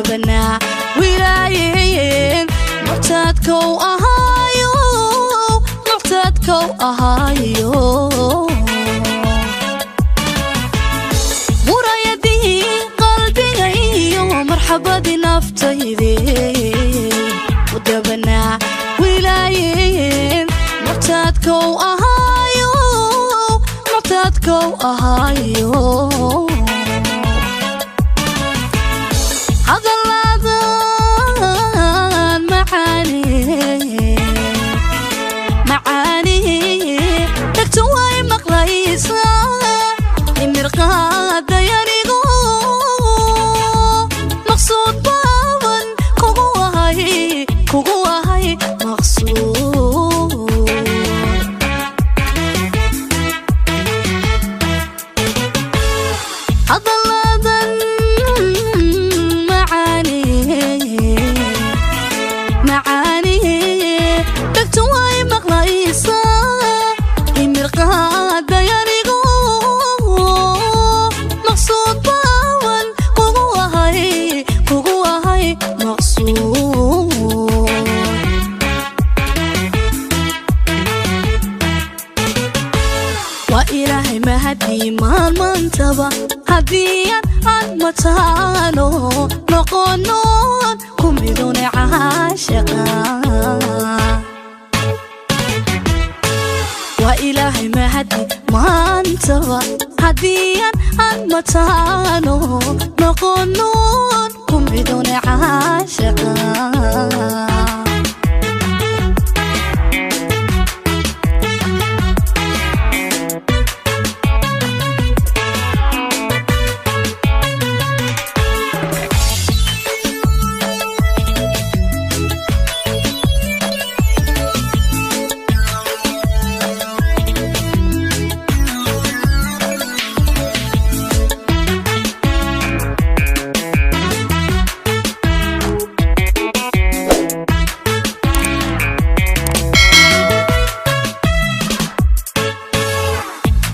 Mudabana wilaayeen muctaadkow ahaayo, muctaadkow ahaayo. Murayadii qalbiga iyo marxabadii naftayde. Mudabana wilaayeen muctaadkow ahaayo, muctaadkow ahaayo. Hadalladan macaani macaani dhegtu way maqlaysaa, imirqaadayanigu maqsuud baaban kugu ahay, kugu ahay maqsuud. Hadalladan macaani macaani dhegtu way maqlaysaa, imirqaadayanigu maqsuud baaban kugu ahay, kugu ahay maqsuud. Waa Ilaahay mahadii maalmaantaba haddii aan mataano noqonoon ku midune caashaqa. Waa Ilaahay mahadi maantaba haddii aan mataano noqonoon ku midune caashaqa.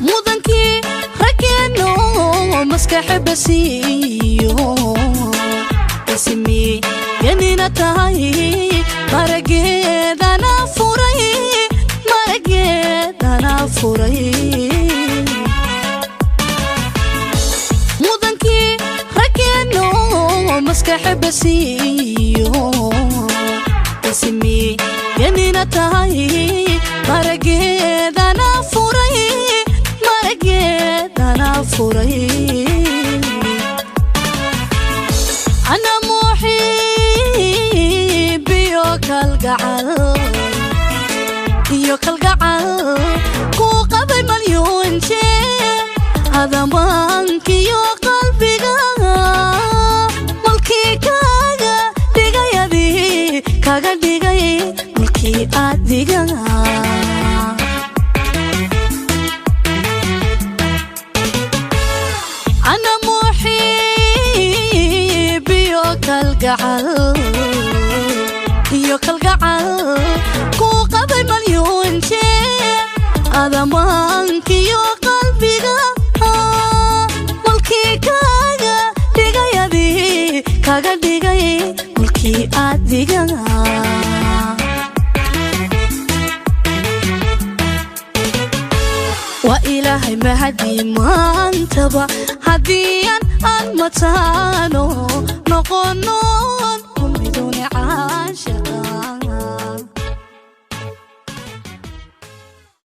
Mudankii raggeeno maskaxa basiiyo ismi ganina tahay, marageedana furay, marageedana furay. Mudankii raggeeno maskaxa basiiyo ismi ganina tahay, marageedana furay, marageedana furay. Ana muxibiyo kalgacal iyo kalgacal kuu qabay malyuun jeer, adamankiyo qalbiga mulkii kaga dhigayadi, kaga dhigay mulkii adiga. Ana muxibiyo kalgacal iyo kalgacal kuu qabay malyuun jeer, adamankiyo qalbiga mulkii kaga dhigayadi, kaga dhigay mulkii adiga. Waa Ilaahay mahadii maantaba haddii aan mataano noqon.